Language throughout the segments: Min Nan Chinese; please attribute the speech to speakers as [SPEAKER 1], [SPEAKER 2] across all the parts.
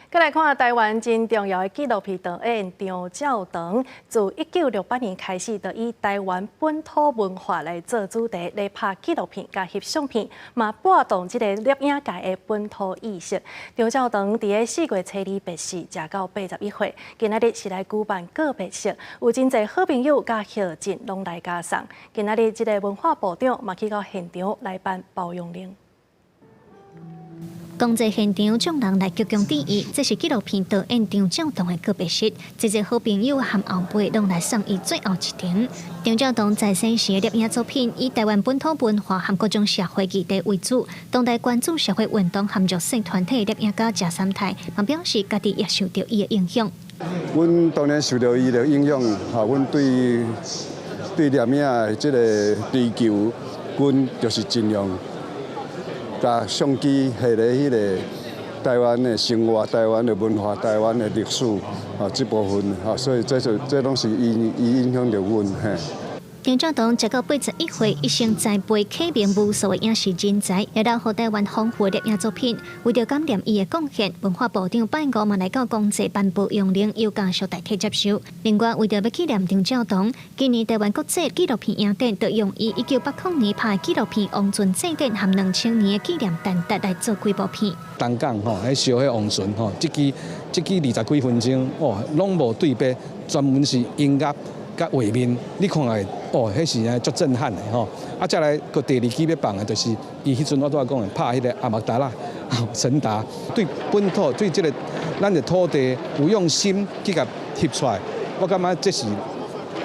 [SPEAKER 1] 閣來看臺灣真重要的紀錄片導演張照堂，自1968年開始，就以臺灣本土文化來做主題來拍紀錄片佮翕相片，嘛帶動這个攝影界的本土意識。張照堂佇咧4月初二病逝，食到81歲。今仔日是來舉辦告別式，有真濟好朋友佮後進攏來共送。今仔日這个文化部長嘛去到現場來頒包容令。
[SPEAKER 2] 公祭現場眾人來鞠躬致意，這是紀錄片導演張照堂的告別式。濟濟好朋友和後輩攏來送伊最後一程。張照堂在生時的攝影作品以臺灣本土文化和各種社會議題為主，當代關注社會運動和弱勢團體的攝影家謝三泰嘛表示，家己也受著伊的影響。
[SPEAKER 3] 阮當然受著伊的影響，哈，阮對對攝影的這个追求，阮就是盡量共相機翕咧彼个臺灣的生活、臺灣的文化、臺灣的歷史，啊，這部分，哈，所以這就這攏是伊伊影響著阮嘿。
[SPEAKER 2] 張照堂食到81歲，一生栽培啟明無數的影視人才，也留予臺灣豐富的攝影作品。為著感念伊的貢獻，文化部長拜五嘛來到公祭頒布榮令，由家屬代替接受。另外，為著欲紀念張照堂，今年臺灣國際紀錄片影展就用伊1980年拍的紀錄片《王船祭典》和2000年的紀念蛋達來做規部片。
[SPEAKER 4] 東港吼，彼燒彼王船吼，這支這支20幾分鐘哦，攏無對白，專門是音樂佮畫面，你看來哦，彼是足震撼的吼。啊，再來閣第二支欲放的，就是伊彼陣我拄仔講的，拍彼个阿瑪達拉陳達，對本土對這个咱的土地有用心去共翕出來，我感覺這是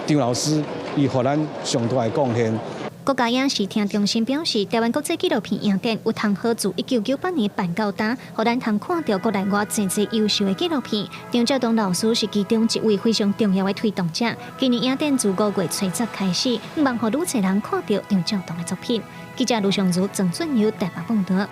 [SPEAKER 4] 張老師伊予咱上大的貢獻。
[SPEAKER 2] 國家影視聽中心表示，臺灣國際紀錄片影展有通好自1998年辦到今，予咱通看著國內外濟濟優秀的紀錄片。張照堂老師是其中一位非常重要的推動者。今年影展自5月初十開始，希望予愈濟人看著張照堂的作品。記者盧尚如、鄭俊友台北報導。